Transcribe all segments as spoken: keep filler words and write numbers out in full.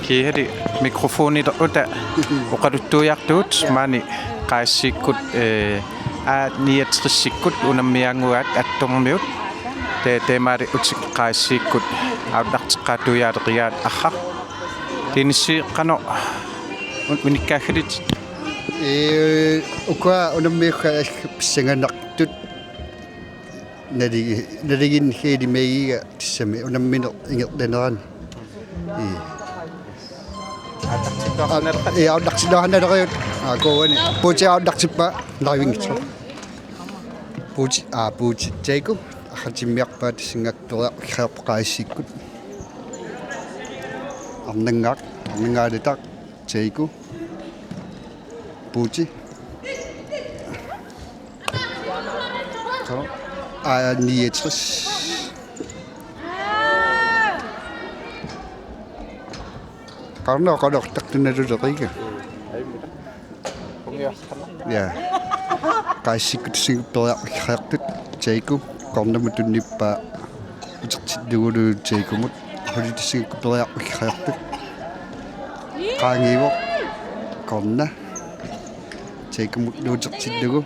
Kiisami mikrofonilerutta oqaluttuiartugut maani Qaasiikkut, eh, A niogtresikkut unammiaannguaat attormiut. Te-, teemaali utik Qaasiikkut aullarteqqaattuiaaleqigaat arra. Kiinissii qanoq un-, unikkaagit? Ee, ukua unammiukkat pissanganartut naligi-, naliginngikkamiga tassami unammineq ingerlanerani. Ii. Aa, ii, aullartinnarnaleriut. Aa, koani. Puuti aullartippaa, nalingitsoq. Puuti, aa, Puuti. Teeku, aqatimmiarpaa tassanngaanniit periarfissaqarpoq Qaasiikkut. Arnanngaaq, arnanngaaluta. Teeku. Puuti. Kom. Aa, niogtres. Qarnaq oqalortartunaluleqiga. Ja. Qaasiikkut tassanngaanniit periarfissaqartut. Teeku. Cornermut tunniuppaa. Utertillugulu Teekumut. Huli tassanngaanniit periarfissaqartut. Qaangiivoq. Corner. Teekumut utertillugu.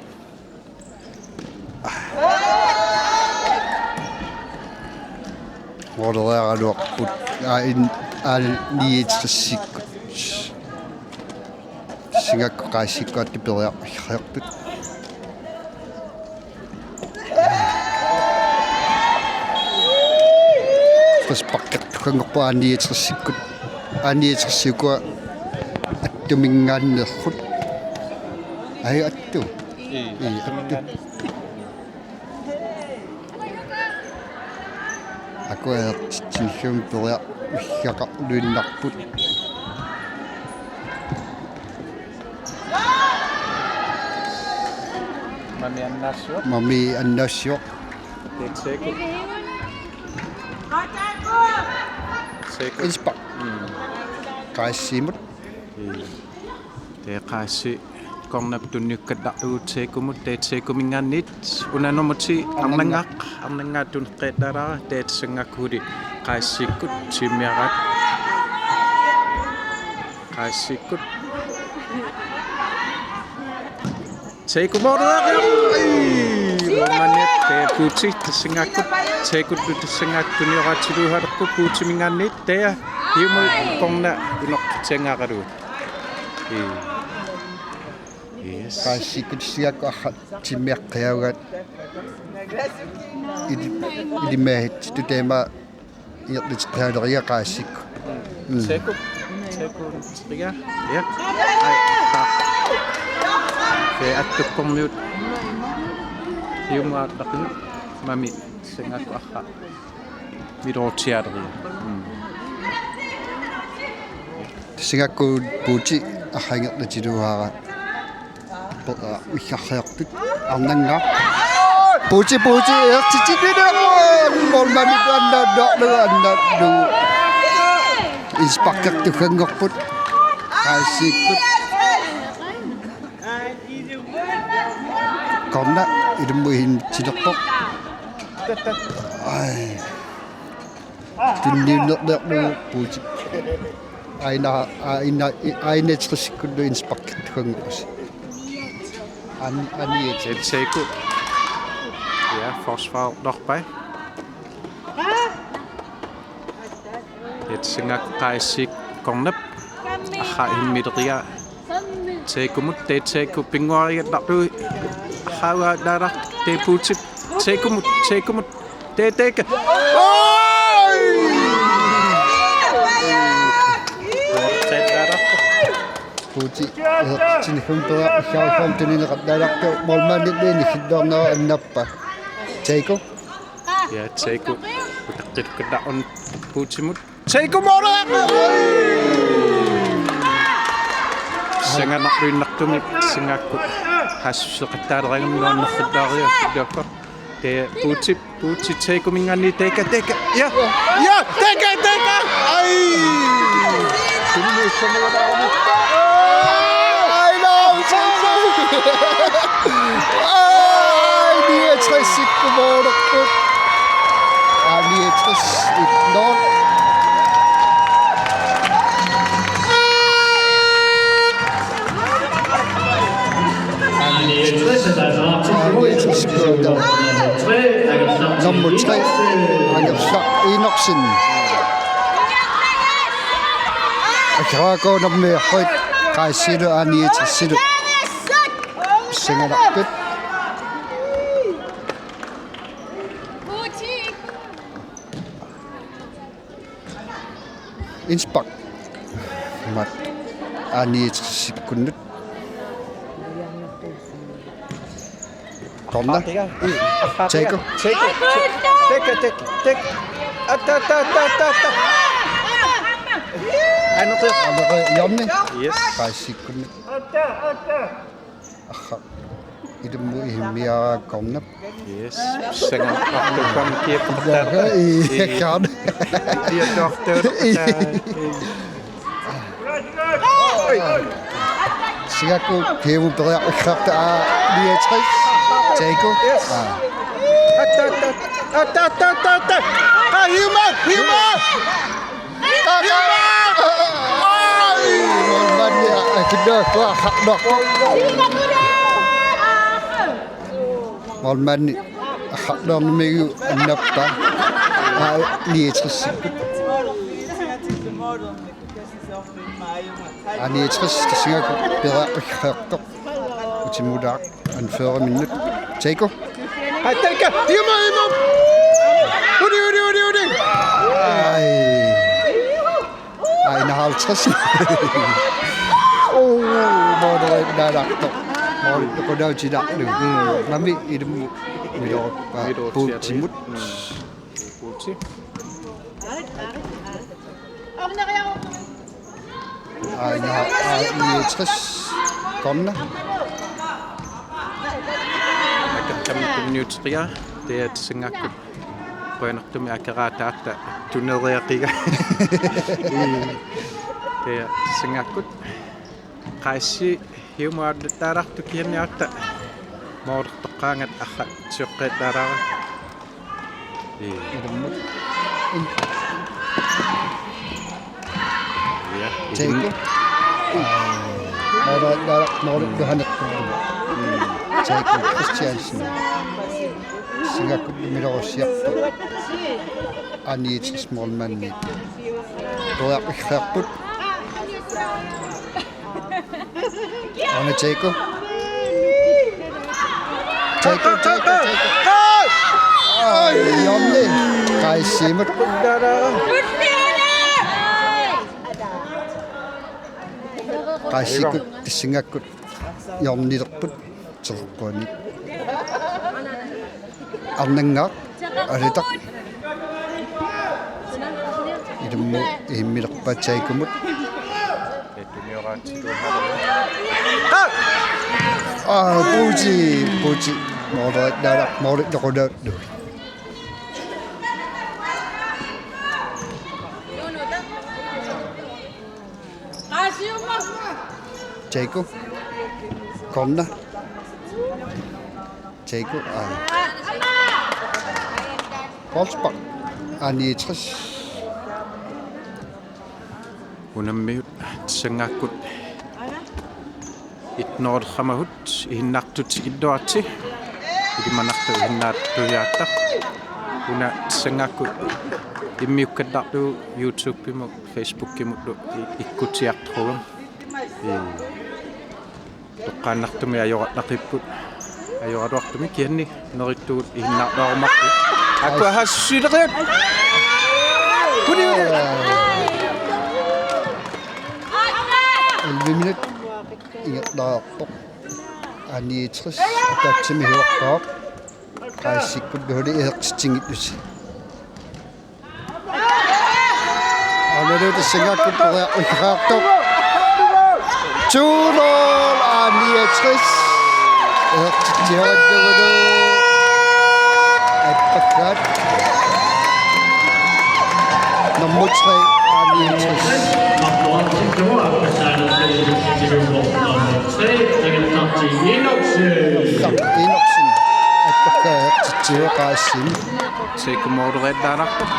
Måleriaraluarput. Aa, in-, aa, niogtresikkut. Tassanngaanniit Qaasiikkut periarfissaqartut. Frisparkertukkanngorput A niogtresikkut. A niogtresikkut attuminngaanneerput. Ai, attu. Ii, attu. Akuersitsinnium periarfissaqarluinnarput. Mami annaassivoq. Mami annaassivoq. Teeku. Teeku. Innspark. Mm. Qaasiimut. Mm. Tee Qaasii cornermut tunniukkallarlugu Teekumut, tee Teekuminngaanniit, una nummer ti, arnanngaaq, arnanngaaq tuneqqallaraa, tee tassanngaanniit Qaasiikkut timmiaraat. Qaasiikkut. Teeku måleriarlugu. Ai, målmandi, tee Puuti, tassanngaanniit. Teeku tassanngaanniit tunioraatiluuhalerpoq Puutiminngaanniit, tee. Hiumut corner unoqqatsiangaaralugu. Ii. Yes. Qaasiikkut tassanngaanniit arra timmiaqqiarugaat. Ili-, ilimagittut teema ingerlateqqaaleriga Qaasiikkut. Mm. Teeku. Teeku. Ja. Ja. Ai, aa. Tee attukkormiut. Hiumut aallaqqinut. Mami. Tassanngaanniit arra. Milortialeriga. Mm. Tassanngaanniit Puuti arra ingerlatiluuara. Periarfissaqartut arnanngaaq. Puuti, Puuti, eqqitsitsinerpoq. Målmandip annaannaarlugu, annaannaarlugu. Innsparkertukkanngorput. Qaasiikkut. Corner, ilumut ingerlatsilerpoq. Ai. Tunniunnerniarlugu Puutip. Aina, aina, aina tressikkullu innsparkertukkanngorpusi. An-, ani et. Teeku. Ja, forsvarertorpai. Tassanngaanniit Qaasiit corner. Arra immileriga. Teekumut, tee Teeku pinnguarigallarlugu. Arra uallaaraq, tee Puutip. Teekumut, Teekumut. Tee Teeku. Oi! Puuti, eh, sinifun pera, siarifun tunineqattaartoq, målmandip inissilluarnera annappa. Teeku. Ja, Teeku. Utaqqilukkatta on Puutimut. Teeku måleriarlugu. Sanganarluinnartumik tassanngaanniit. Hassuseqattaalerangami nuannersittaariarlugu. Tee Puuti, Puuti Teekuminngaanniit Teeku, Teeku. Ja. Ja, Teeku, Teeku. Ai. Ai, no, ai, niogtres ikkumoorput. Aa, niogtres et nul. Nummer tre, Angerlaq Enoksen. Akerako nummer et, Kajsilu A niogtresilu. Pissanganarput. Innsbruck. Mat. A niogtresikkunnut. Corner. Jacob. Jacob. Tek, tek, tek. Atta, atta, atta, atta, atta. Aneqi. Aneqi, Jonny. Yes. Kajsikkunnut. Arra. Ilumut ihimmiaraat corner. Yes. Pissanganarput, kiappartaarta. Iakkaan. Iakkaartaarta. Singakku, Hiumut periarfissaqartoq, A niogtres. Jacob. Yes. Aa. Atta, atta, atta, atta, atta, atta. Aa, Hiumut, Hiumut. Målmandi, aa, kinnaaffa, aa, målmandi, aa, nummer annappaa. Aa, niogtres. Aa, niogtres, Singakku periarfissaqartoq. Utimulaaq, anfører minut. Jacob. Aa, Jacob. Hiumut, Hiumut. Uni, uni, uni, uni. Ai. Aa, enoghalvtreds. Uu, målmandilaaqqu. Målmandilaaqqu. Mm. Mami, ilumut. Milorpaa. Milorpaa. Puutsimut. Mm. Puutsi. Aina, aa, niogtres. Corner. Akerkamik tunniuteqia, tassanngakkut. Qujanartumik akeraataarta tuneriaqiga. Tassanngakkut. Kajsi, Hiumut aallaattaartoq kisianni aatsaat. Målertoqqaangat arra sioqqiattaalaarami. Ii. Ilumut. In-, ja, Jacob. Ilumut. Aa, målmandi, målmandi Johannes. Mm. Jacob Christiansen. Singakku milorussiarpoq. A niogtres målmandi. Periarfissaqarput. Aana Jacob. Jacob, Jacob, Jacob. Ai, Jonny. Kajsimut. Kajsikkut, tassanngakkut. Jonnilerput. Terpuani. Arnanngaaq, Alitaq. Ilumut ihimmilerpaa Jacobimut. Aa, Puuti, Puuti. Målmandi, målmandi, målmandi. Jacob. Corner. Jacob, aa. Forsberg. A niogtres. Unammiut tassanngakkut. Et nul qamahut ihinnaartut tikilluarti. Ilimanartut ihinnaartuiaatta. Una tassanngakkut immiukkallarlugu YouTube-imut Facebook-imullu i-, ikkutiartorugami. Ii. Toqqaannartumik ajorallaqipput. Ajoraluartumik kisianni neriuppugut ihinnaarluarumaarput. Aakkua haassusileqiat. Puli, puli. Elleve minut. Ingerlaarpoq. A niogtres. Ataatsimik hiuaqqaaq. Kajsikkut huli isertitsingittusi. Aammalu tassanngakkut periarfissaqartoq. To nul, A niogtres. Isertitsiaralugulu. Appakkaat. Nummer tre, A niogtres. Enoksen. Appakkaat isertitsivoq Kajsimi. Sikumooreettaanarpoq.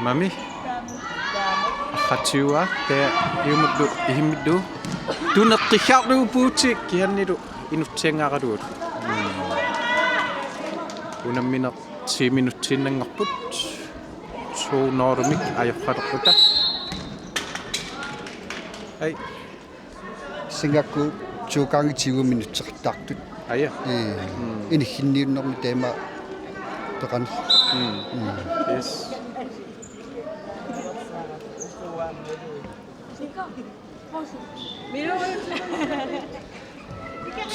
Mami. Arratiua, taava Hiumullu ihimmillugu. Tuneqqikkaarlugu Puuti kisiannilu inutsiangaaralugu. Mm. Unammineq ti minutsiinnanngorput. To nul-imik ajorpalerputa. Ai. Singakku to gange tyve minutseqattaartut. Aja. Ee, mm, inigsinniunnermi taama peqan. Mm. Mm. Yes.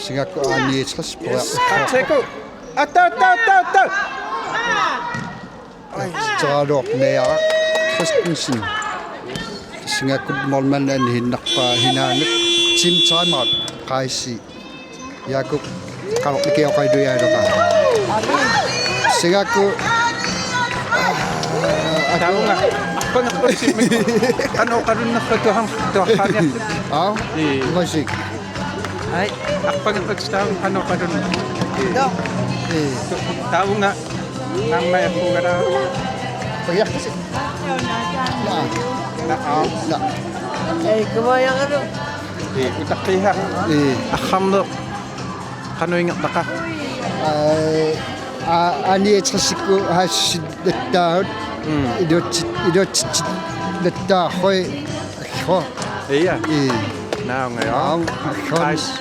Singakku A niogtres. Yes. Power. Tjekku. Atta, atta, atta, atta. Aatsitseraaluarpoq Najaaraq Christensen. Singakku målmandi aniinnarpaa hinaanut. Team timeout. Qaisi. Jakob, qanoq ikioqalujaaleqa. Singakku. Taavunga. Arpangerput simmik. Qanoq oqalunnerput tuam, tuaqqaaniartut. Aa? Ii. Musik. Ai, arpangerput taavunga qanoq oqalunnerput. Ii. Ii. Taavunga. Naammajaqqugala. Pagiarpisi? Naa. Naa. Naa. Ei, kumajaqqalu. Ii, utaqqiha. Ii. Arrarneq qanoq ingerlaqaaq? Aa, aa, A niogtres-ikkut haassit lattaarut. Mm. Iluatsit, iluatsitsit lattaarui. Aggro. Ia. Ii. Naunga, ja. Naam, aggro. Qais-,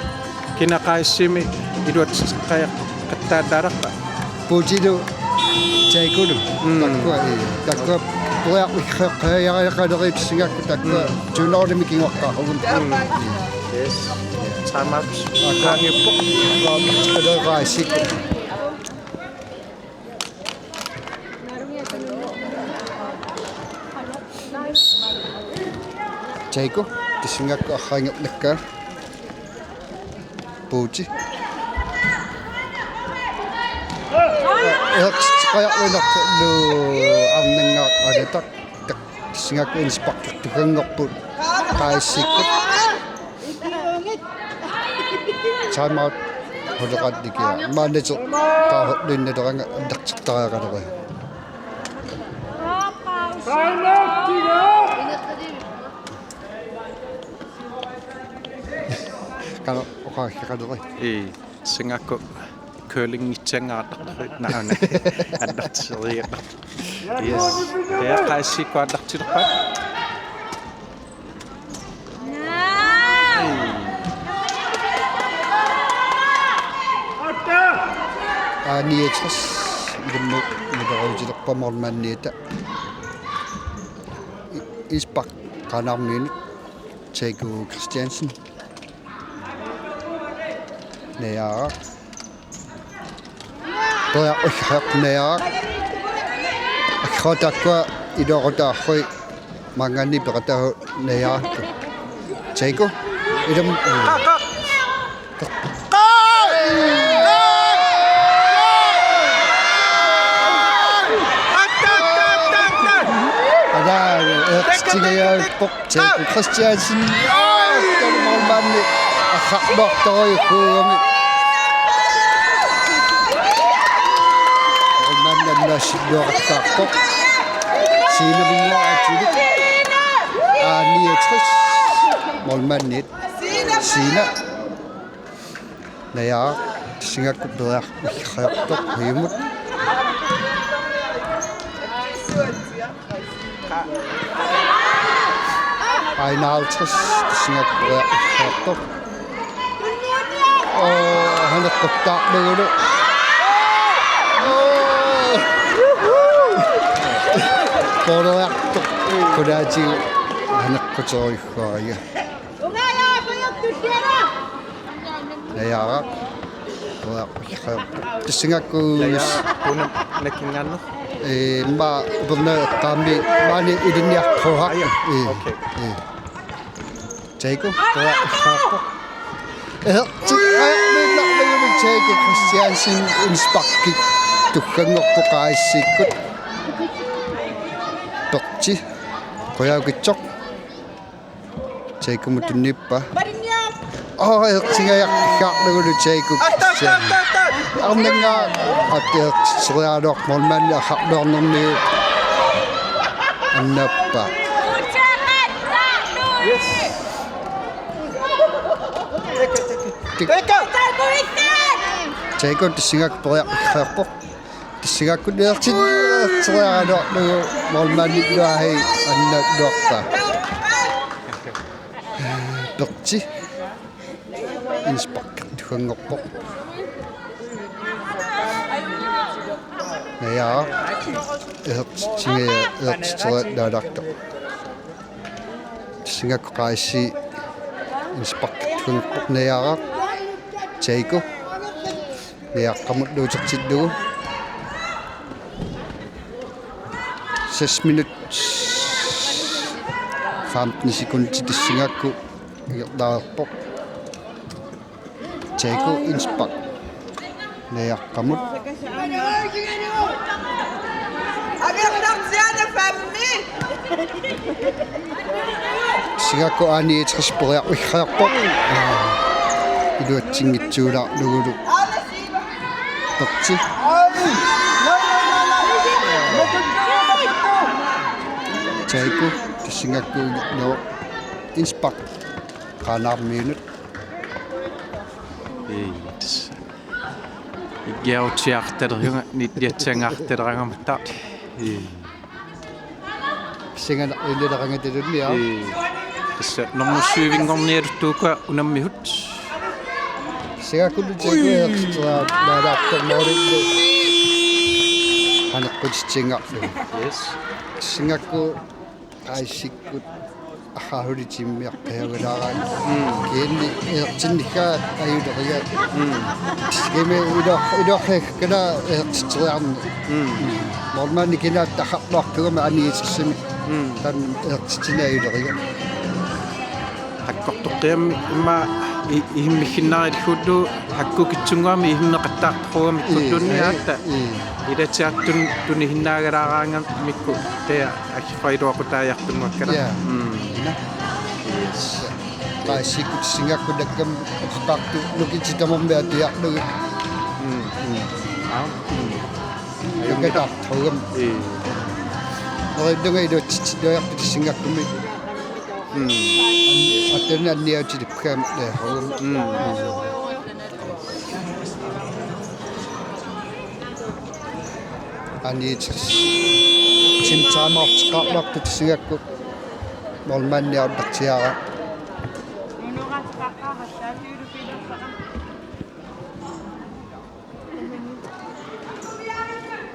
kina Qaisimi iluatsitseqqajaqqattaalaalerpa? Puutilu Tjekkulu. Mm. Takkua, ii. Takkua periarfissaqajaqqaleriit singakku takkua. Mm. To nul-imik kinguaqqaarugut. Mm. Yes. Timeout. Aa, qaangiuppoq. Qaangiuppoq. Tjekku, tassa singakku arraangerlakkaa. Puuti. Eqsitsiqajarluinnarlu arnanngaaq alataq. Tassa singakku indsparkertukkanngorput Qaisikkut. Timeout. Holderatlikia. Maannatik taarluinnaleranga annertitariaqalerpunga. Qanoq oqaaseqalerpunga. Ii, singakku curlingitsangaartarput naana. Annertitseriaqarpoq. Yes. Ja, Qaisikkut annertilerpaat. A niogtres, ilummut iluarutilerpaa målmandiata. I-, indspark qaanarmiunut, Tjekku Christiansen. Najaaraq. Periarfissaqajaqqaarpoq Najaaraq. Aggro takkua iluaqutaarui maanngaanniit peqataasoq Najaaraq. Tjekku. Ilum. Ala, eqsitsigajaappoq. Tjekku Christiansen. Målmandi arrarluartorujussuugami. Målmandi annaassilluaqattaarpoq. Siinaminngooq atilik. A niogtres. Målmandiit. Siina. Najaaraq, singakku periarfissaqajaqqaartoq, hiumut. A enoghalvtreds, singakku periarfissaqajaqqaartoq. Oo, haneqquttaarlugulu. Oo. Pooleriartoq, qulaatigut haneqquterujussuariga. Najaaraq. Periarfissaqajaqqaartoq. Tassa singakku. Najaaraq, una nakinngaanneq. Ee, immaqa upernaviup eqqaamani maani ilinniaqqusaaq. Aja, ee, okay. Ee. Tjekku, periarfissaqajaqqaarpoq. Ee, ti-, ee, minnarmagulu Tjekku Christiansen indsparkittukkanngorpoq Qaisikkut. Perti. Qujaukitsoq. Tjekkumut tunniuppaa. Aa, eqsitsigajaqqaarlugulu Tjekku. Arnanngaaq, atta, eqsitsigaluaq målmandi arrarluarnermigut annaappaa. Yes. Tik. Tjekku tassa singakku periarfissaqajaqqaarpoq. Singakku isertitseriaraluarlugu målmandip iluahi annaluarta. Perti. Innsbruck tuganngorpoq. Najaaraq. Isertitsinga-, isertitseriaraluartoq. Singakku Kaisi Innsbruck tuganngorpoq. Najaaraq. Jaiko. Najaqqamut utertillugu. Seks minut. Femten sekundit, Singakku ingerlareerpoq. Jaiko Innsbruck. Najaqqamut. Singakku A niogtres periarfissarpoq. Iluatsinngitsuulaarlugulu. Perti. Jaiko, Singakku, no, Innsbruck. Qaanaarmiunut. Ii, tassa. Iggiarutsiartalerunga, nittiatsangaartalerangamattaarti. Ii. Singana ilerangatilunnia. Ii. Tassa nummer syv-inngorniaruttuuka unammihut. Singakkullu Jaiko isertitseriaraluartoq målillu. Aneqqutitsingaarlugu. Yes. Singakku Kaisikkut arrahulitimmiaq qiavalaaraat. Mm. Kiinni isertinnikkaat ajulerigaat. Mm. Kiimi ilo-, iloqqikkana isertitseriarneq. Mm. Målmandi kinaat taqarluartugami A niogtresimi. Mm. Taanna isertitsineq ajulerigaat. Hakkortoqqiammi immaqa i-, ihimmikkinnaralugulu hakkukitsunnguamik ihimmeqattaartorugamikkulluunniit. Ii, ii, aatta. Ii. Ilatsiartut tunisinnaagalaaraangamikku taava assiffaq iluaqutaajartunngorkala. Ja. Mm. Ina. Yes. Kaisikkut Singakku takkam oqartu nukitsi tamarmi atujarlugu. Mm. Mm. Aa. Mm. Ajunngilaq. Nukataartugam. Ii. Neriullunga iluatsitsilluarput Singakkummi. Mm. Attanen anniatilipkam dehorum. Mm. Anitsis. Tim timeout-eqarluartut Singakku. Målmandi auttartiara.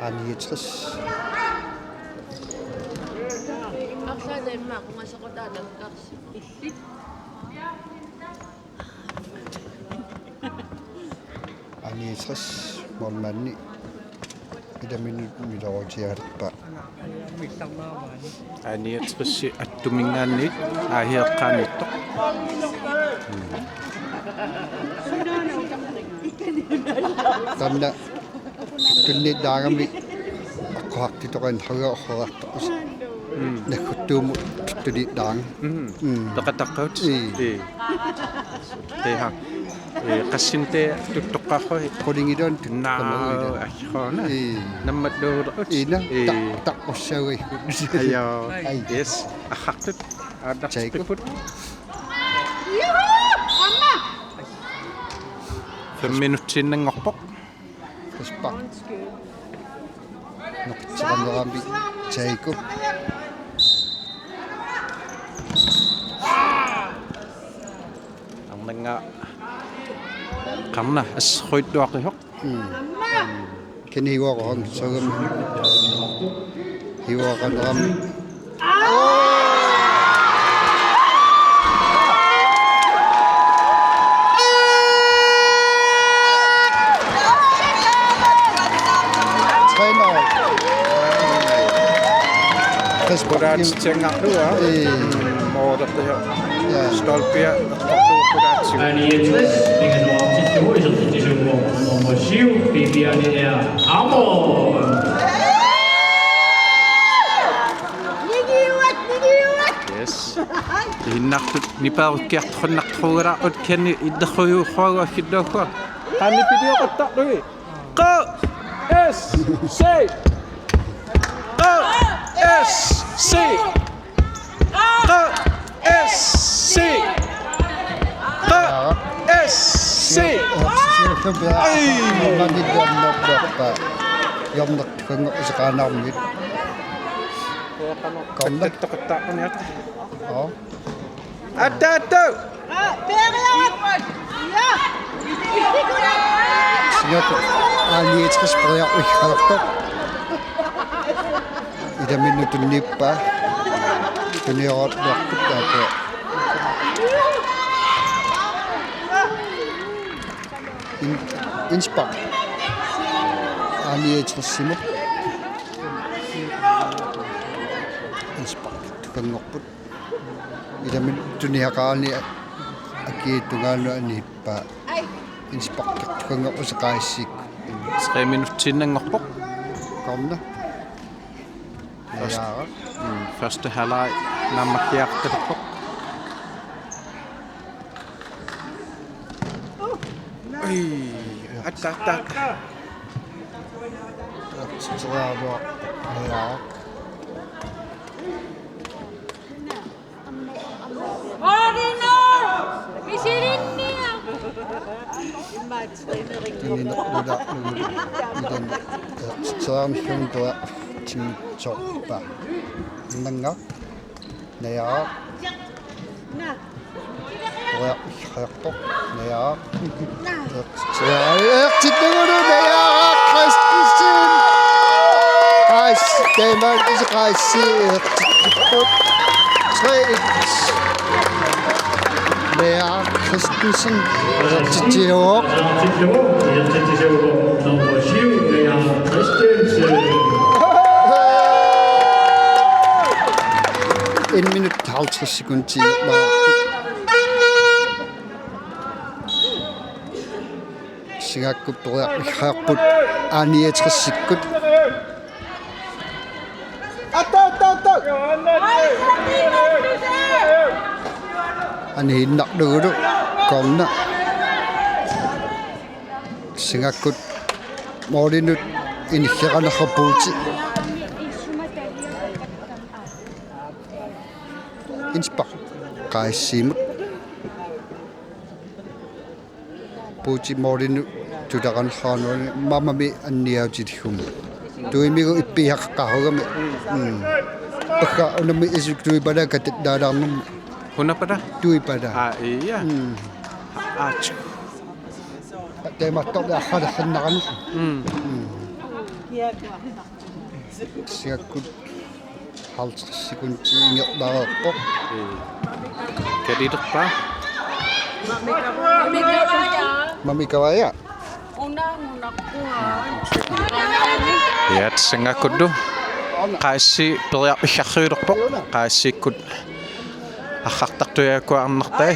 Anitsis. Anitsis målmandi ilaminut milorutialerpa. Anitsis attuminngaanniit aahiaqqaaniittoq. Mm. Taanna tunniillaarami aqqusaqartitoqan haga orrerartoq. Mm. Nagguttuumut tunniillaarami. Mm. Mm. Peqataqqavutit? Ii. Ii. Teha. Ee, qassinik tuttoqqaarpit? Qulingiluanut tuttoqqaarpit? Naa, ajjoqaana. Ii. Nammattuulequt. Ina, ee, ta-, taqqussaguikkut. Ajaa. Ai. Yes. Arrartut. Taiko. Aallartipput. Fem minutsiinnanngorpoq. Kasper. Noqitseqarnerami Taiko. Arnannga qarna assersuuttuaqisoq. Mm. Kini hiuaqarami sugami. Hiuaqarami. Tre nul. Kasper Kim. Tjenngarlua. Ee. Moorertiha. Ja. Stolpia. Aniatris, Inge Nordtituhu, isertitsisuuvoq nummer syv, Bibiane R. Amor. Yes. Ihinnartut nipaarukkiartunnartuugara utkani idderrujuuqquagu akilluukkua. Qanipilioqattarlui. K S C. K S C. K S C. K S C. Ai. Hjørnertukanngorpusi Qaanaarmiut. Kaamna. Toqattaarpuniarta. Aa. Atta, atta! Singakku A niogtres periarfissaqartoq. Ilaminnut tunniuppaa. Tunniorluarput taakku. In-, indspark. A niogtresimut. Indsparkitukanngorput. Ilami tuniaqarani akiit tungaanut aniippaa. Indsparkitukanngorpusi Q S C-kkut. Tre minutsiinnanngorpoq. Kaamna. Først-, Najaaraq. Mm, første halvleg naammakkiartorpoq. Ej, atta, atta, atta. Najaaraq. Tunineqarluta, iden, eh, titsiaarnissaminnut tua timmitsoorpaa. Innanngaq, Najaaraq. Tua iqqaarpoq, Najaaraq. Eqtitnagulu Najaaraq Christensen. Ais, teemal isi Ais, eqtittipput. Tre et. Najaaraq Christensen. Eqtitsiuvoq. Nummer syv, Najaaraq Christensen. En minut halvtreds sekunder. Singakku periarfissaqarput A niogtresikkut. Atta, atta, atta! Aniinnarlugulu corner. Singakkut målinut inissaqarnerput. Indspark Q S C-mut. Puuti målinut tutaqarnerpaani mammami anniaatiliggummi. Tuimigut ippiaqaqqaarugami. Mm. Pakka unammi isuk tuipalaa katattarnermi. Hunapala? Tuipalaa. Aa, ja. Mm. Aa, tju. Teemattoq arqalersinnarani. Mm. Mm. Singakkut halvtreds sekunder ingerlareerpoq. Kalilerpaa. Mami Kavaja. Ja, tassanngaakkullu. Q S C periarfissarsiulerpoq. Q S C-kkut arrartartujaakkuarnertai.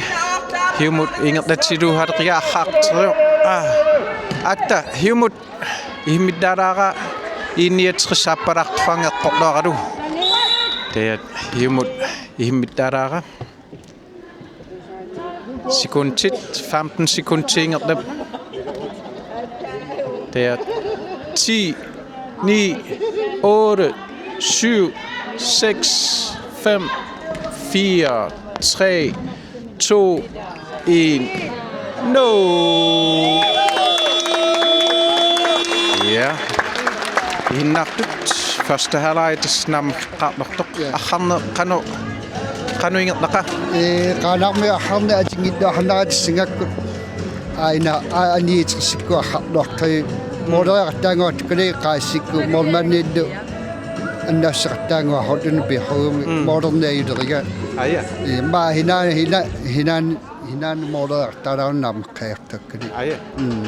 Hiumut ingerlatsiluuhaleqia arrarteriu. Aa. Atta, hiumut ihimmittaalaara I niogtres aappalaartuaannaq eqqorluaralu. Taava hiumut ihimmittaalaara. Sekundit, femten sekundit ingerlap. Taava ti, ni, otte, syv, seks, fem, fire, tre, to, en, nul. Ja. Ihinnartut første halvleg tassa naammakkeqqaarnertoq. Ja. Arrarneq qanoq, qanoq ingerlaqaa? Ee, Qaanaarmiut arrarneq atinngittuarneratik singakkut. Aana, a-, A niogtresikkut arrarluartui. Måleriartaannguatsikkuni Q S C-kkut målmandilu annaasseqattaannguarput tunupihugumi. Mm. Målerniarleriga. Aa, ja. Ee, ma hina, hina, hina, hina måleriartaalaarneq naammaqqaartakkani. Aa, ja. Mm.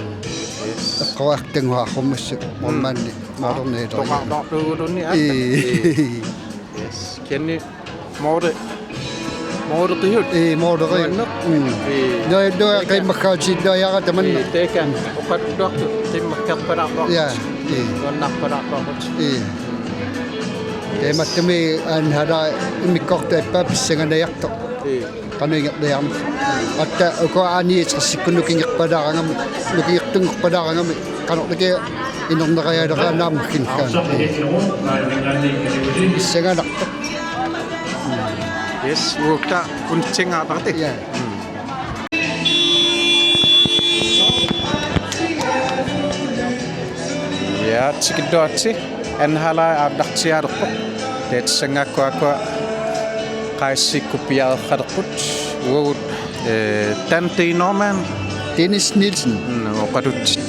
Yes. Eqqoriartaannguarput massakkut. Mm. Målmandi, aa, målerniarleriga. Toqartortuulunni, aa. Ee. Ee. Yes. Kenny Måle-, måleriut. Ee, måleriut. Nuanneq. Mm. Ee. Nua-, nua-, qiimmakkaatit nuajara tamanna. Ee, taakku. Oqaluttuartut qiimmakkeerpalaarluartut. Ja. Ee. Nuannaarpalaarluartut. Ee. Taamaattumik aana halvleg immikkoortup aappaa pissanganartoq. Ee. Qanoq ingerlaarnersoq. Atta uku A niogtresikkut nukinngorpalaaragami, nukinngortunngorpalaaragami. Qanorluunniit inerneriarlera naammaginngilara. Pissanganartoq. Yes, uagut unitsingaartarti. Ja. Mm. Ja, tikilluaritsi, anhalai aallartiaalerpoq. Taava tassanngaakku ukua Qaassiikkut piareerpalerput. Uagut, eh, Tante Norman. Dennis Nielsen. Mm, oqaluttuaritsi.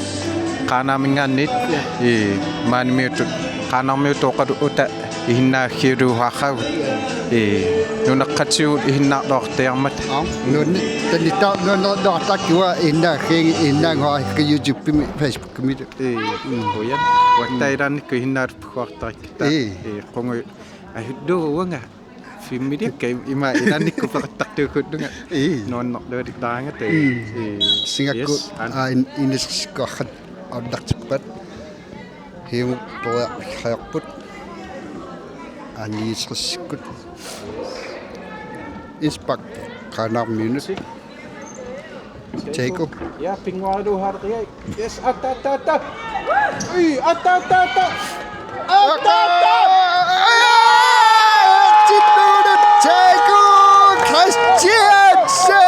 Qaanaaminngaanniit, ja, i maanimiutut, Qaanaarmiutut oqalu-, uta ihinnaaggiuluuhaaqaagut. I nunaqqatigut ihinnaarluartaarmata. Aa, nuanni-, tannitta-, nuannerluartaakkiga ihinnaaggi-, ihinnaanguaakka YouTube-imi, Facebook-imi. Ee, mm, uja. Uatta ilaannikkut ihinnaarpuartarikkit. Ee. Ee, qungu-, ajullu uanga. Filmiliakka im-, ima ilaannikkut peqattartuugullunga. Ee. Nuannerluartaarmata. Mm. Ee. Singakku, yes, an-, aa, in-, inissikkut aallartippat. Hiumut periarfissaqarput. A niogtresikkut. Innsbruck Qaanaarmiunut. Jacob. Ja, pinnguariluuhareeriarlugu. Yes, atta, atta, atta. Ui, atta, atta, atta. Atta, atta. Jacob Christiansen.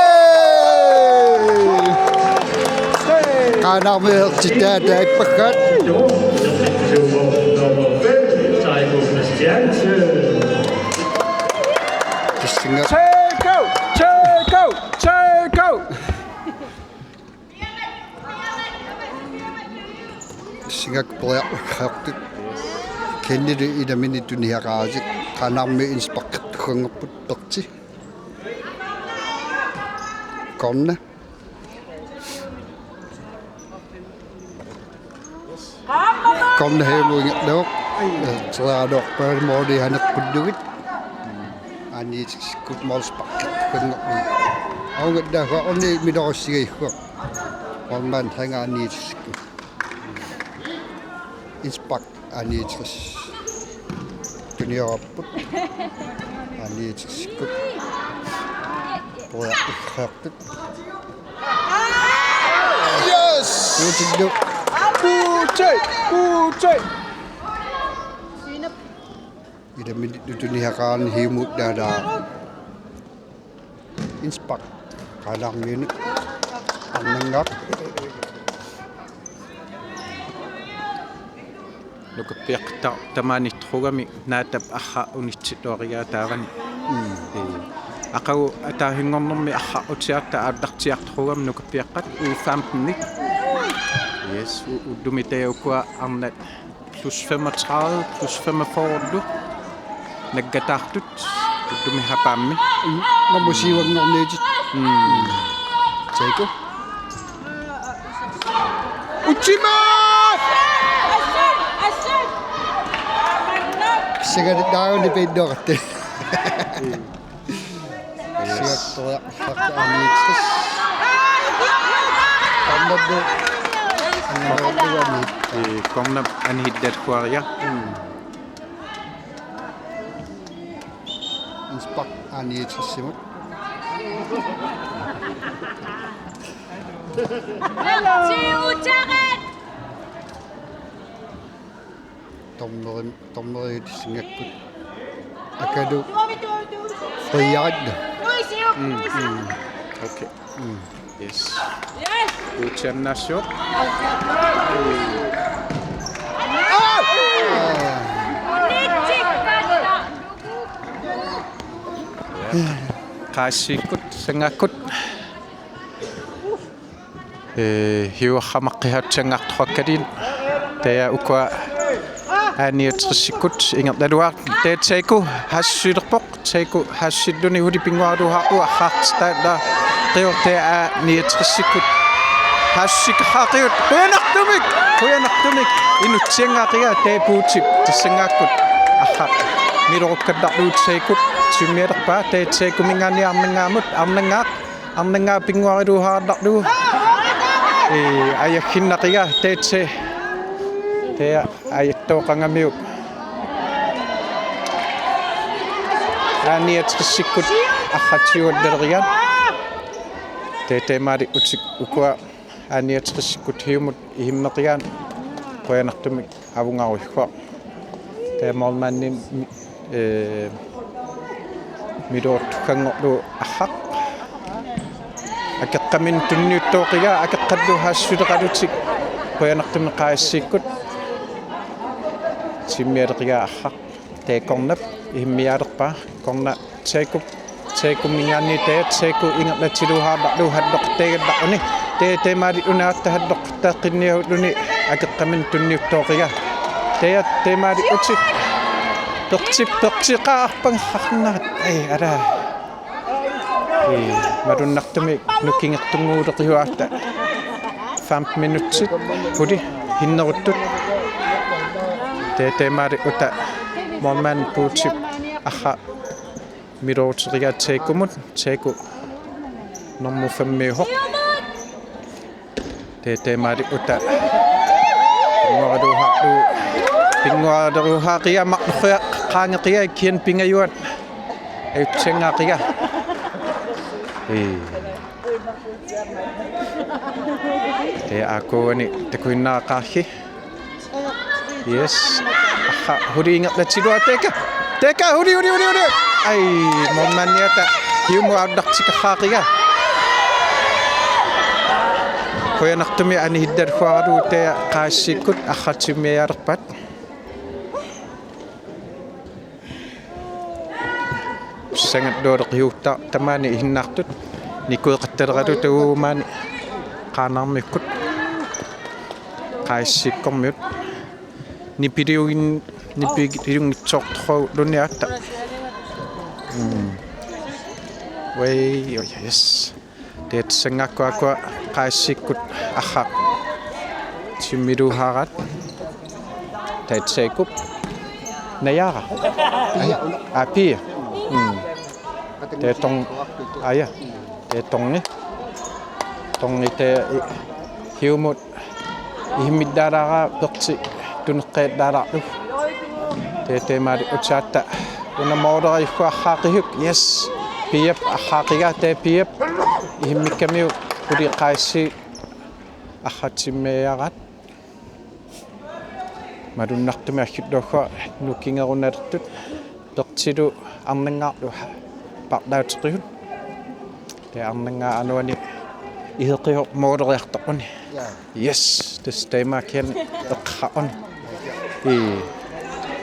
Qaanaarmiut aallartitaat taakku. Jacob Christiansen. Tassannga-, Jacob! Jacob! Jacob! Tassanngaakku periarfissaqartut. Kennilu ilaminni tuniniaqarlutik. Qaanaarmiut Innsbruckit tukkanngorput, Perti. Corner. Corner hiumut ingerlavoq. Terialuarpaa måli aneqqullugit. A niogtresikkut målsparkit tukkanngorput. Aungallaagua orni milorussigaigua. Målmand Henga A niogtresikkut. Innsbruck A niogtres. Tuniniarput. A niogtresikkut. Periarfissaqartut. Yes! Puutillu. Puutsi! Puutsi! Ilaminni tuniniaqarani hiumut taava. Innsbruck Qaanaarmiunut arnanngaaq. Nukappiaqqat tamaani trugami naatap arra unitsilluarigaa taavani. Mm. Ee, aqagu ataasinngornermi arra utiarta aallartiartrugami nukappiaqqat U femten-it. Yes, u-, ullumi taava ukua arnat plus femogtredive, plus femogfyrre-lu. Naggatartut. Ullumi hapaammi. Nummer syv-anngorniutit. Mm. Jacob. Utsima! Sigaret down i pindorte. Sigaret down. Aniitsis. Cornerlu. Cornerlu aniit. Ee, corner aniittat kuaria. Mm. Innsbruck A niogtres-imut. Dommeri-, dommeriutissingakkut. Akalu. Friaarlu. Mm, mm. Okay. Mm. Yes. Yes. Utsiannassiuk. Qassikkut, sangakkut. Ee, hiuarramaqqihaatsangartoqakkaliin. Taava ukua A niogtresikkut ingerlaruaq. Taava Taku haassusilerpoq. Taku haassusilluni huli pinnguaruhaa uarraartitaallaa. Qiorte A niogtresikkut. Haassusikkaaqqiut. Qujanartumik. Qujanartumik. Inutsianngaqiga taava puutip tassangaakkut. Arra. Milorukkallarlugu Takut. Timmialerpaa taava Takuminngaanniit arnanngaamut. Arnanngaaq. Arnanngaaq pinnguariluuhaarallarlugu. Ee, ajagginnaqiga taava. Taava ajattooqangamiuk. A niogtresikkut arratiualleriga. Taava taamaali utik ukua A niogtresikkut hiumut ihimmeqigaat qujanartumik avungaruikkuaq. Taava målmandip, ee, miloortukkanngorlugu arraq. Akeqqaminnut tunniuttooqigaa akeqqallu haassusileqalutik qujanartumik Qassikkut. timmialeqigaa arraq. Tee cornap ihimmiaalerpaa. Corner Jacob. Jacobiminngaanniit tee Jacob ingerlatiluaartarlugu halloqattaagaluaruni. Tee teemaali unaarta halloqattaaqqinniarluni akeqqaminut tunniuttooqigaa. Tee teemaali uti. Perti, perti qaarpangaarnaat. Ai, ala. Ii, malunnartumik nukingertunnguuleqigatta. Fem minutsit huli hinneruttut. Tee teemaali uta målmand Puutip arraq milooruteqigaa Jacobimut. Jacob nummer femmiusoq. Tee teemaali uta. Pinnguaruuhaarlu. Pinnguaruuhaaqiga marloriaq qaangeqiga kian pingajuat. Ajutsinngaaqiga. Ii. Tee aakuani takuinnaqaarsi. Yes. Arraq huli ingerlatiluaa teka. Teka huli, huli, huli, huli. Ai, målmandiata hiumut aallartikkaaqqiga. Qujanartumik anihillalluaralugu tee Q S C-kkut arraq timmiaalerpaat. Sangallualeqiuuttaa tamaani ihinnaartut. Nikueqattaleralu taguumaani Qaanaarmiukkut. Q S C-kkormiut. Nipiliugin-, nipiliunngitsoortorluni aatsaat. Mm. Wei, oh, yes. Tee tassanngaakku aakkua Q S C-kkut arraq timmiluaaraat. Tee Jacob. Najaara. Ai, aa, Pia. Mm. Tee Tong-, aa, ja. Tee Tongi. Tongi tee i-, hiumut ihimmillaalaarlugu perti tuneqqeellaalaarlugu. Tee teemaali uti aatsaat. Una måleriarlugu arraaqqigaa. Yes. Piap arraaqqigaa tee Piap. Ihimmikkamiuk huli Q S C arraq timmiaaraat. Malunnartumik aggiulluarlugu nukingerunalertut. Pertilu arnanngaarlu paarlaateqihut. Tee arnanngaa anuani iheqihoq måleriartorluni. Ja. Yes, tassa tamaani eqqaani. Ii.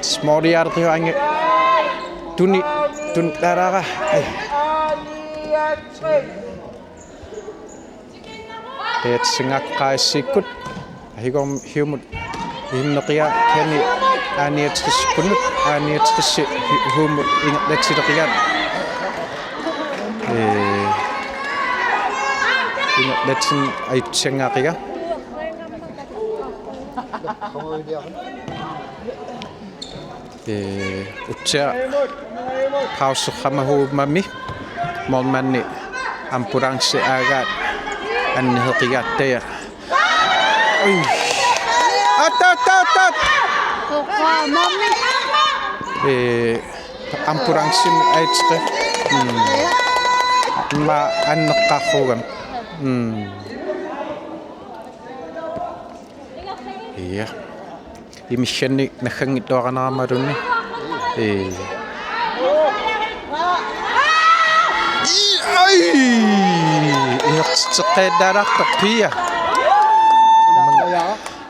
Tassa måleriartorluni tuni, tuni taaraara. Ai. Tee tassanngaakku Q S C-kkut. Hiumu-, hiumut ihimmeqigaa kani A niogtres kunut, A niogtres hi-, hiumut ingerlatileqigaa. Ee, ingerlatsineq ajutsianngaaqiga. Ee, utsiaq pauserama huumami målmandi ambulance aagaat anniheqigaattia. Ui. At, at, at, at! Ee, ambulancemi aitseqi. Mm. Immaqa anneqqaarugami. Mm. Ja. Imissannik nagganngitsuaranarammalunni. Ee. Ai! Ihertitseqqeellaalaartoq Pia.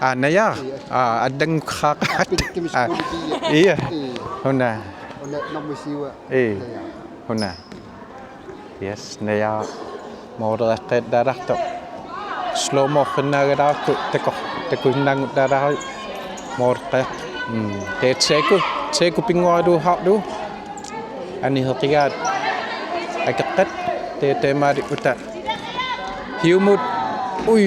Aa, Najaara. Aa, allanngukkaaqaat. Aa, ja. Una. Una, nummer syv. Ee. Una. Yes, Najaara måleriaqqeellaalaartoq. Slow motionnaagalaartoq taku-, takuinnaanngutaalaarit måleqqaaq. Mm, tee Jacob, Jacob pinnguaraluaarlugu. Anniheqigaat akeqqat, tee tamaani uta. Hiumut, ui,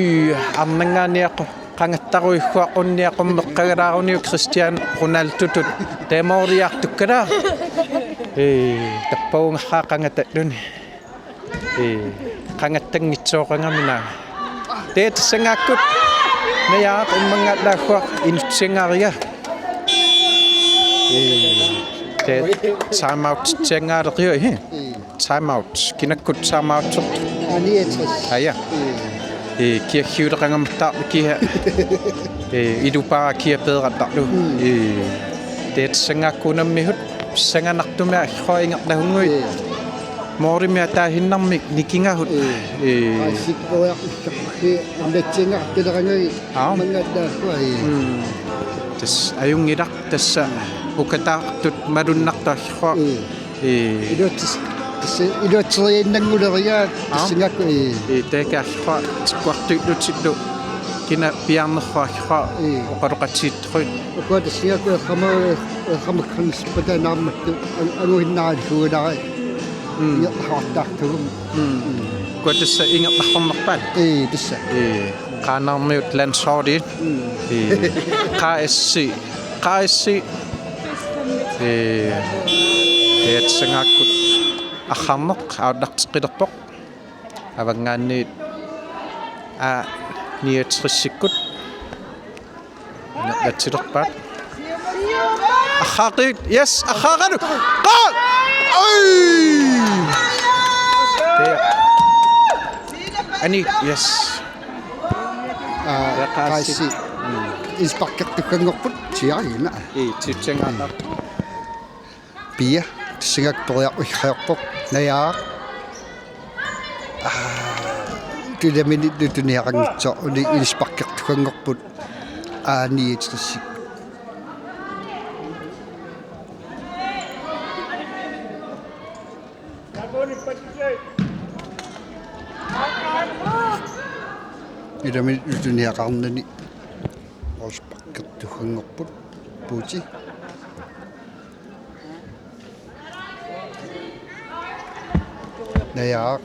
arnanngaanniaqu-, qangattarujuaqqunniaqummeqqagalaaruniuk Cristiano Ronaldotut. Tee måleriartukkalaaq. Ee, tappavunga qangatalluni. Ee, qangattanngitsooqangamina. Tee tassanngaakku. Najaaraq immanngaallaassavara inutsiangaariga. Ee, tee time out-itsiangaaleqiga, ee. Time out. Kinakkut time out-ertut? Aa, niogtres. Aa, ja. Ee, kiaggiuleqangammattaarpoq kia. Ee, ilupaaq kia peerattarlu. Mm. Ee, tee tassanngaakku unammihut pissanganartumik aggruingerlahunnguit. Ee. Målimik ataahinnarmik nikingahut. Ee. Ee. Aa, sikkoja ussakki unnatsiangaartilerangagi. Aa. Immanngaallaassavara, ee. Mm. Tassa ajunngilaq, tassa ukataartut malunnartut aggua. Ee. Ee. Iluatsis-, tassa iluatseriinnannguleriga. Aa. Tassanngaakku, ee. Ee, taakku aggua tikkuartuillutillu kina piaarnerlu aggua. Ee. Oqaloqatigiittoruit. Ukua tassanngaakku eqqama-, eqqamakkanissippat naammattoq an-, anguinnaralluinnarami. Mm. Ingerlaartartugut. Mm. Mm. Ukua tassa ingerlaarnerpaat. Ee, tassa. Ee. Qaanaarmiut landsholdi. Mm. Ee, K S C. K S C. Ee, ee, tassanngaakku arrarneq aallarteqqilerpoq. Avanngaanniit A niogtresikkut. Ingerlatsilerpaat. Arraaqqiit, yes, arraaqalu. Goal! Oj! Tassa. Ani, yes. Aa, ja, K S C. K S C. Mm. Innersparkertukanngorput, tiaina. Ee, titsiangaannar. Pia, tassanngaakku periarfissaqarpoq, Najaaraq. Aa, tungaanut tuniaqanngitsoq, uni innersparkertukanngorput, A niogtresikkut. Tungaanut tuniaqarnani innersparkertukanngorput, Puuti. Najaaraq.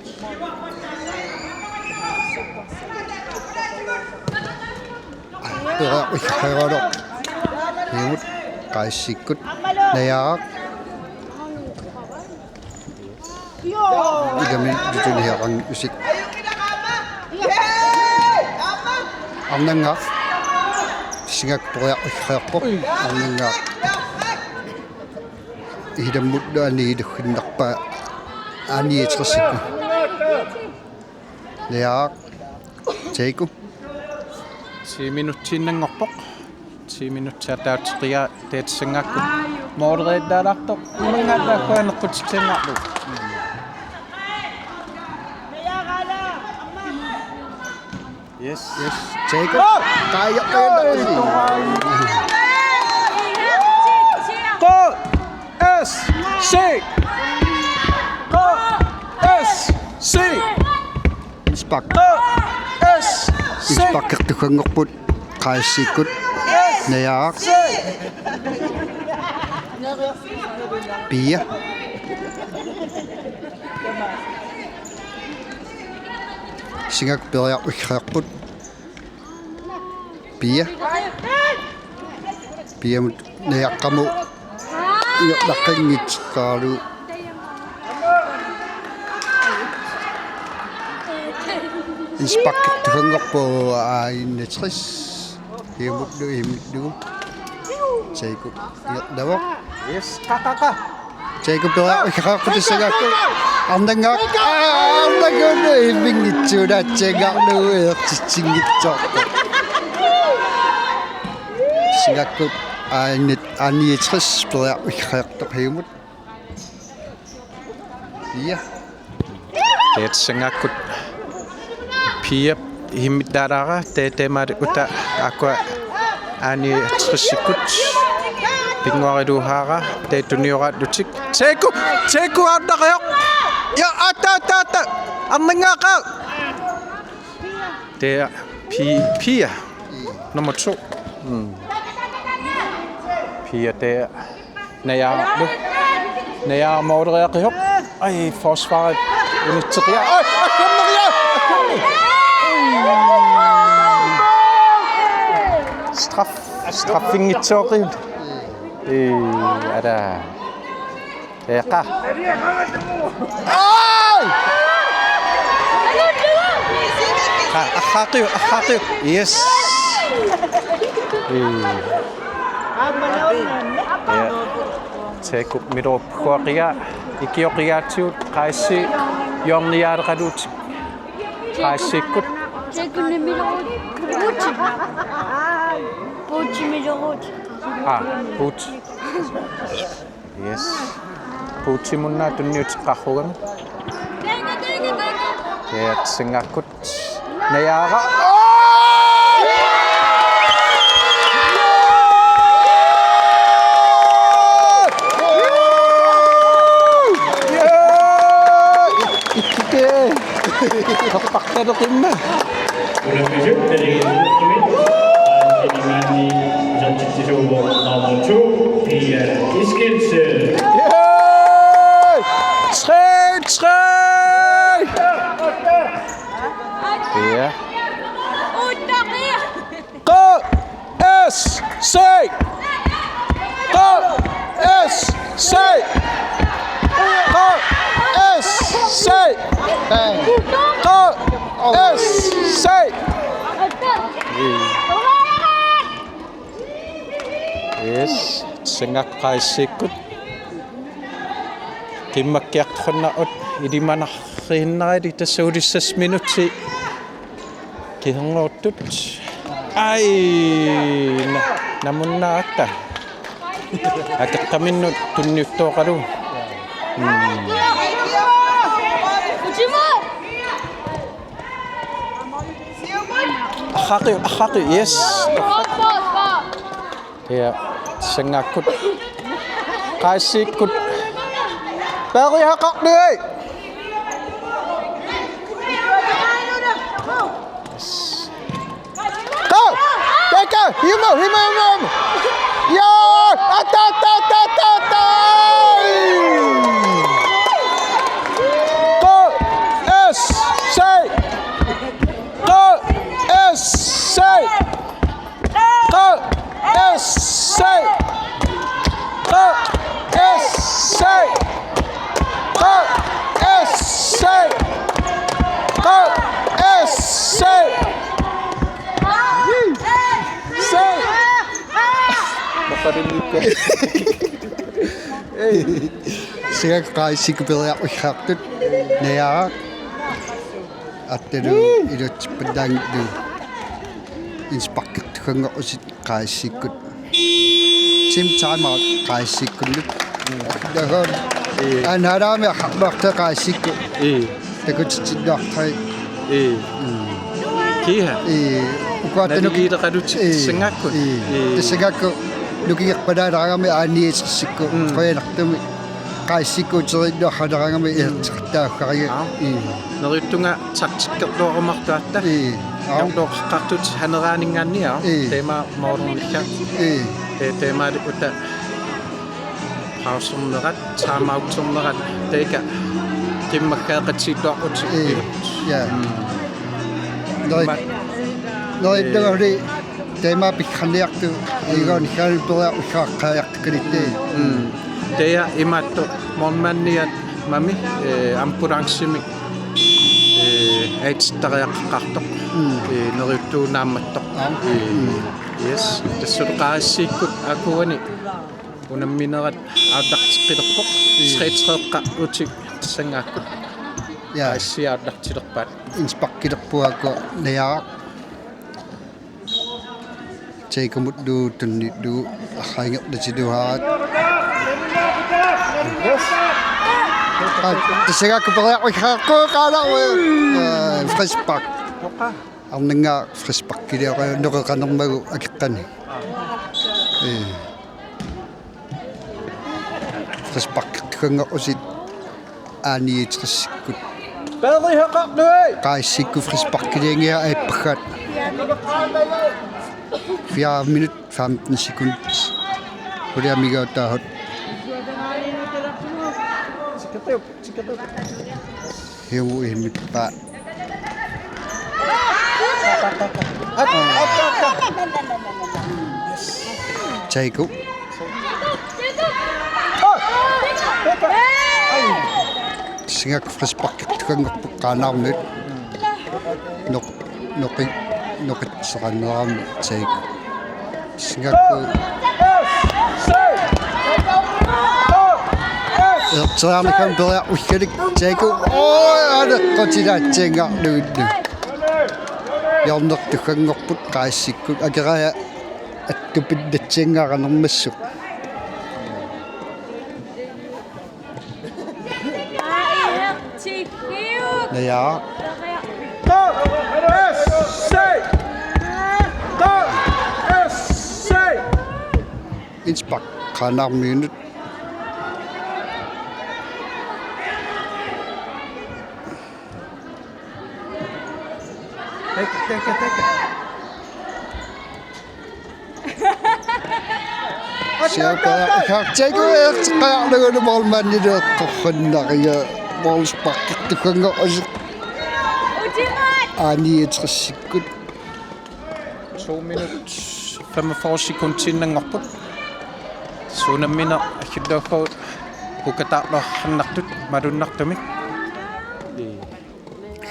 Periarfissaqarpoq. Imut K S C-kkut. Najaaraq. Tungaanut tuniaqarnani usik. Arnanngaaq. Tassanngaakku periarfissaqarpoq. Arnanngaaq. Ilammut aniilukkinnarpaa A niogtresikkut. Najaaraq. Tseiko. Ti minutsiinnanngorpoq. Ti minutsit ataaseq, tassanngaakku måleriallaalaartoq. Imanngaanniit aneqqutikkiannarlu. Yes. Yes. Tseiko. Goal! Taja, taja, taja. Goal! S C! Goal! S C! Innerspark. Goal! S C! Innersparkertukanngorput K S C-kkut. Najaaraq. Pia. Tassanngaakku periarfissaqarput. Pia. Piamut Najaqqamut. Ingerlaqqinngitsoorlugu. Innersparkertukanngorpoq A enogtres. Imullu, imullu. Tseiko. Ingerlavoq. Yes, qa, qa, qa. Tseiko periarfissaqarpoq tassanngaakku. Arnanngaaq. Aa, arnanngaaq imminngitsuulaatsiangaarlugu eqqissinnginngitsoorpoq. Tassanngaakku A enogtres periarfissaqartoq imut. Ja. Tassanngaakku Pia immittaalaara, taava taamaalilluta aakkua A niogtresikkut pinnguariluaara, taava tunioraallutik. Tseiko! Tseiko aarnaqaaq! Ja, atta, atta, atta! Arnanngaaq! Taava Pi-, Pia. Nummer to. Mm. Pia taava Najaaraq. Najaaraq måleriaqisoq. Ej, forsvaret unitseqia. Ej, akkammeria! Akkammi! Straf-, straffinngitsooqisoq. Ej, ala. Eqa. Ej! Qa, arraaqiuk, arraaqiuk. Yes. Ej. Ja. Tseiko Milorup huaqiga, ikioqigaatigut, K S C, hjørniaaleqaluutik. K S C-kkut. Tseiko Milorup. Puuti. Puuti Milorup. Aa, Puuti. Yes. Puutimunnaa tunniuteqqaarugami. Taava tassanngakkut Najaaraq. Talerima. Ulappisut talerima. Aamma isertitsisuuvoq number to, Pia Eskildsen. Yay! Tre tre! Ja. K S C! K S C! K S C! K S C! Yes, Singak K S C-kkut. Qimakkiartornarput ilimanarriinnarali tassa ulissassat minutsit kiherngoortut. Ai, na-, namunnaaqatta. Akeqqaminnut tunniuttooqalu. Mm. Arraqi, arraqi, yes. Ja, Singaakkut. K S C-kkut. Peerihaqarlugit. Yes. Go! Go, go! Himu, himu, himu, himu! Ja! Atta, atta, atta, atta, atta! K S C! K S C! K S C! K S C! K S C! K S C! Singaakkut K S C-kkut periarfissaqartut. Najaaraq. Attalu iluatsippallaanngillugu. Innsparkertukanngorpusi K S C-kkut. Team timeout K S C-kkunnut. Dagon. Ee. Analaami arrarluartaa K S C-kkut. Ee. Takutitsinnuartai. Ee. Mm. Kiha. Ee. Ukua tanuk. Naligiileqalutik. Ee. Singaakkut. Ee. Ee. Singaakkut nukingerpalaaleqangami aaniisersikkut. Mm. Qujanartumik. K S C-kkut uteriinnuaraleraangami isertitaaffariga. Aa. Ii. Neriuttunga taktikkerluarumaartuatta. Ii. Aa. Jordoqaqqartut haneraaninngaanniit. Ii. Teema moorniga. Ii. Te teemaali uta pausernerat, timeouternerat, teika qimmaggaaqatsiilluarput. Ii. Ja. Mm. Neri-, Ma-, neriuttunga ee. Uli teema pikkanniartu, mm, igoon ikkaanut periarfissaqaqqaariartukkaluarluta. Mm. Taava imaattoq morgenmandiat mami, eh, ambulancemi, eh, aitsittariaqaqqaartoq. Mm. Eh, neriuttuunaammattoq. Aa. Eh, mm. Yes. Tassalu K S C-kkut akuani unamminerat aallarteqqilerpoq. Mm. Tre tre-qqap uti Singaakkut. Ja. K S C aallartilerpaat. Innsparkilerpugut Najaaraq. Jacobimut tunniullugu arraangerlatiluaat. Aa, tassa Singaakkut periarfissaqarpoq qaanarmi. Aa, frispark. Arnannga frisparkiliaqaat noqeqanermagu akeqqani. Ee. Frisparkertukanngorpusi A niogtres-ikkut. K S C-kkut frisparkilianngilaat aippaggaat. Fire minut, femten sekund. Quliamigautaahut. Hiugu ihmippaa. Jacob. Singaakkut frisparkertukanngorput qaanarmiut. Noq-, noqi-, noqitseqannerami Jacob. Singaakkut. Erteriarnikuugami periarfissanik Jacob. Oi, aneqqutilaatsinngorluunniit. Hjørnertukanngorput K S C-kkut akeraja attupinnatsianngaaqqaarnermassuk. Naja. Innspark qaanarmiunut. Siapa? Siapa? Siapa? Qajarlugu målmandilu eqqorfinnariga målsparkertukanngorlusi. A niogtresikkut. To minut femogfyrre sekundiinnanngorput. Suut nammineq Akilluup H K-p pukataarluarnartut malunnartumik.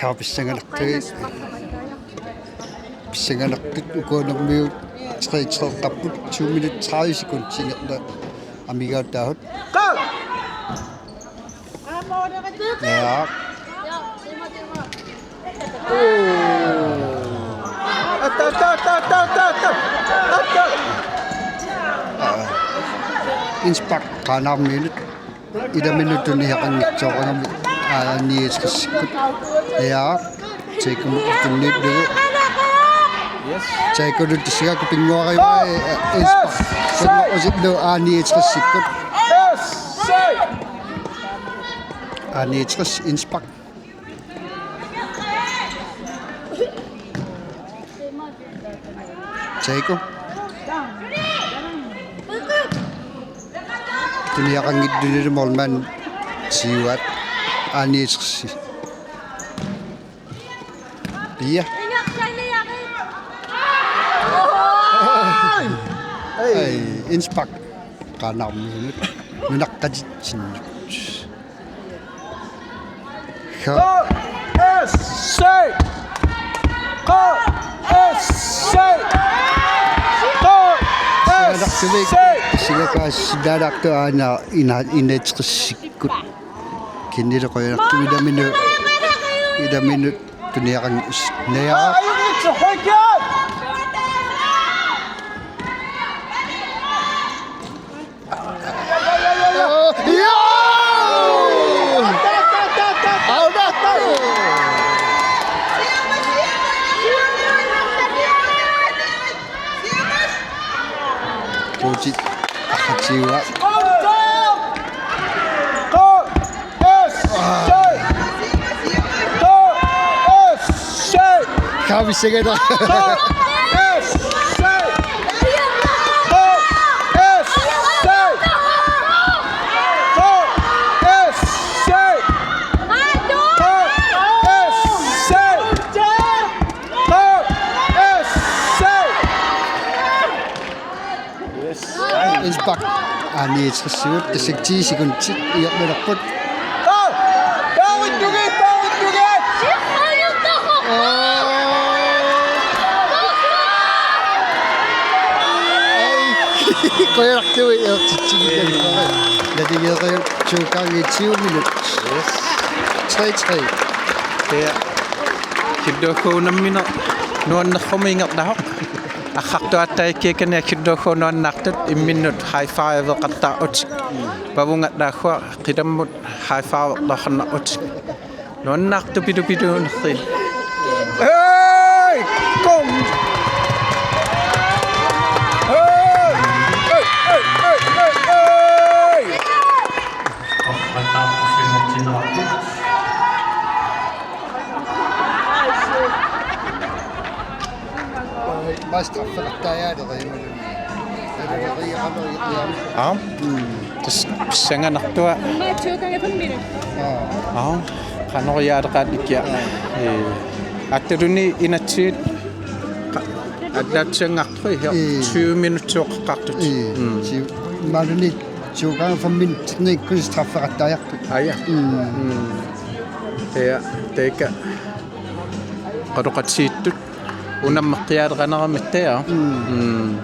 Haa, pissanganartut. Pissanganartut uku unammiut tre tre-qqapput, to minut tredive sekundit ingerlaneq amigaataahut. Ja. Atta, atta, atta. Innsbruck, Qaanaarmiunut. Ilaminut tuniaqanngitsoorami, aa, niogtresikkut. Ja, Tjekkomut tunniullugu. Yes. Tjekkonut tassa pinnguarivai, aa, Innsbruck. Sunga usipnu, aa, niogtresikkut. Aa, niogtres Innsbruck. Tjekko. Tuniaqanngitsunik målmand siuaat A niogtres. Pia. Ai, Innsbruck. Qaanaarmiunut. Nunaqqatitsinnut. K S C! K S C! K S C! Silapaas silaartu aana ina inatresikku. Kinnilu qujanartumik ilaminut, ilaminut tuniaqanngitsunik. Naja. Tuutit aqatiua. Kavisegeda. Innsbruck. A niogtres, tassa ti sekundit ingerlalerput. Qujanartumik isertitsigit. Naligereeruk to gange tyve minut. Yes. Tre tre. Ja. Akilluup H K-p unammineq nuannerluni ingerlavoq. Arrartuaataakkikkanik Akilluup H K-p nuannaartut imminnut high five-eqattaarlutik. Pavunga taakkua qilammut high five-erluarnarlutik. Nuannaartut pilupiluunerlugit. Hey! Kom! Hey! Hey, hey, hey, hey, hey! Master Fatayaade. Aap. Tassa pissanganartua. Aap. Qanoq ileqaat ikia. Ee. Aatsaat inatsit. Qa-, atlatsiangartui. Ee. Tyve minutsit oqaqqaartut. Ee. Mm. Tyve. Imaluunniit to gange fem minutsit nikkut straffeqattaajarput. Aa, ja. Mm. Mm. Ja, taakku. Qaloqatigiittut. Unammeqqiaaleqanaramitta, ja. Mm. Mm.